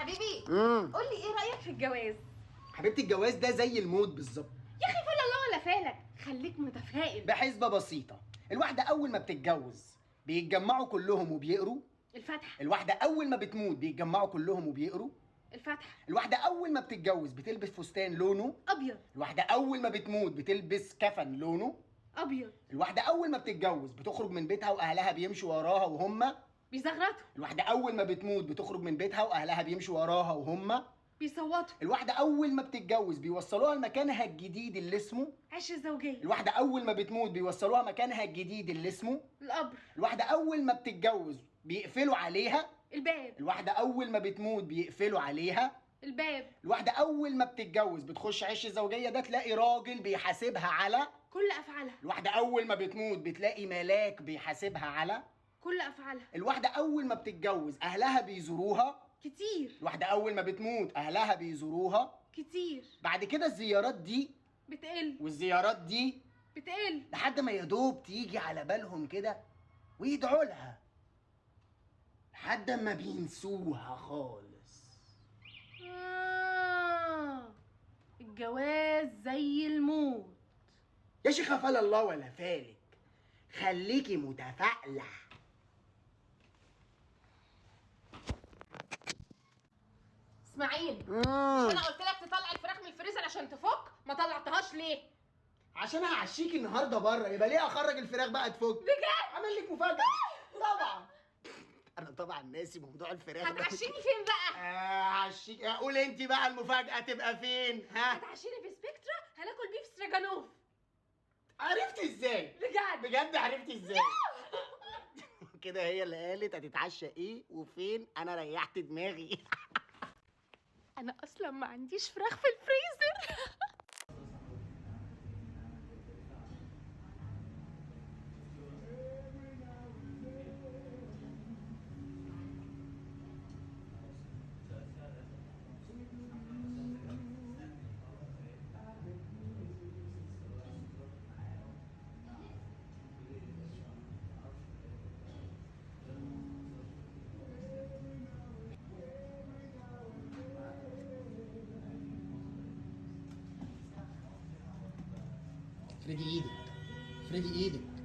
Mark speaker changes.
Speaker 1: حبيبي قول لي ايه رايك في الجواز؟
Speaker 2: حبيبتي الجواز ده زي الموت بالظبط.
Speaker 1: يا اخي فل الله ولا فالك، خليك متفائل.
Speaker 2: بحسبه بسيطة، الواحدة اول ما بتتجوز بيتجمعوا كلهم وبيقروا
Speaker 1: الفاتحة.
Speaker 2: الواحدة اول ما بتموت بيتجمعوا كلهم وبيقروا
Speaker 1: الفاتحة.
Speaker 2: الواحدة اول ما بتتجوز بتلبس فستان لونه
Speaker 1: ابيض.
Speaker 2: الواحدة اول ما بتموت بتلبس كفن لونه
Speaker 1: ابيض.
Speaker 2: الواحدة اول ما بتتجوز بتخرج من بيتها واهلها بيمشوا وراها وهم
Speaker 1: بيزغرطوا.
Speaker 2: الواحدة اول ما بتموت بتخرج من بيتها واهلها بيمشوا وراها وهم
Speaker 1: بيصوتوا.
Speaker 2: الواحدة اول ما بتتجوز بيوصلوها لمكانها الجديد اللي اسمه
Speaker 1: عش الزوجية.
Speaker 2: الواحدة اول ما بتموت بيوصلوها مكانها الجديد اللي اسمه
Speaker 1: القبر.
Speaker 2: الواحدة اول ما بتتجوز بيقفلوا عليها
Speaker 1: الباب.
Speaker 2: الواحدة اول ما بتموت بيقفلوا عليها
Speaker 1: الباب.
Speaker 2: الواحدة اول ما بتتجوز بتخش عش الزوجية ده تلاقي راجل بيحاسبها على
Speaker 1: كل افعالها.
Speaker 2: الواحدة اول ما بتموت بتلاقي ملاك بيحاسبها على
Speaker 1: كل افعالها.
Speaker 2: الواحدة اول ما بتتجوز اهلها بيزوروها
Speaker 1: كتير.
Speaker 2: الواحدة اول ما بتموت اهلها بيزوروها
Speaker 1: كتير.
Speaker 2: بعد كده الزيارات دي
Speaker 1: بتقل
Speaker 2: والزيارات دي
Speaker 1: بتقل
Speaker 2: لحد ما يا دوب تيجي على بالهم كده ويدعوا لها لحد ما بينسوها خالص.
Speaker 1: الجواز زي الموت.
Speaker 2: يا شيخة فلا الله ولا فالك، خليكي متفائلة.
Speaker 1: اسماعيل، مش انا قلت لك تطلع الفراخ من الفريزر عشان تفك؟ ما طلعتهاش ليه؟
Speaker 2: عشان هعشيكي النهارده بره، يبقى ليه اخرج الفراخ بقى تفك؟
Speaker 1: بجد؟
Speaker 2: عامل لك مفاجأة. طبعا انا طبعا ناسي موضوع الفراخ.
Speaker 1: هتعشيني فين بقى؟
Speaker 2: هعشيك. قولي انت بقى المفاجأة تبقى فين؟ ها؟
Speaker 1: هتعشيني في سبيكترا، هناكل beef stroganoff.
Speaker 2: عرفتي ازاي؟
Speaker 1: بجد؟
Speaker 2: بجد عرفتي ازاي؟ كده هي اللي قالت هتتعشى ايه وفين، انا ريحت دماغي.
Speaker 1: انا اصلا ما عنديش فراخ في الفريزر.
Speaker 2: افردي ايدك، افردي ايدك.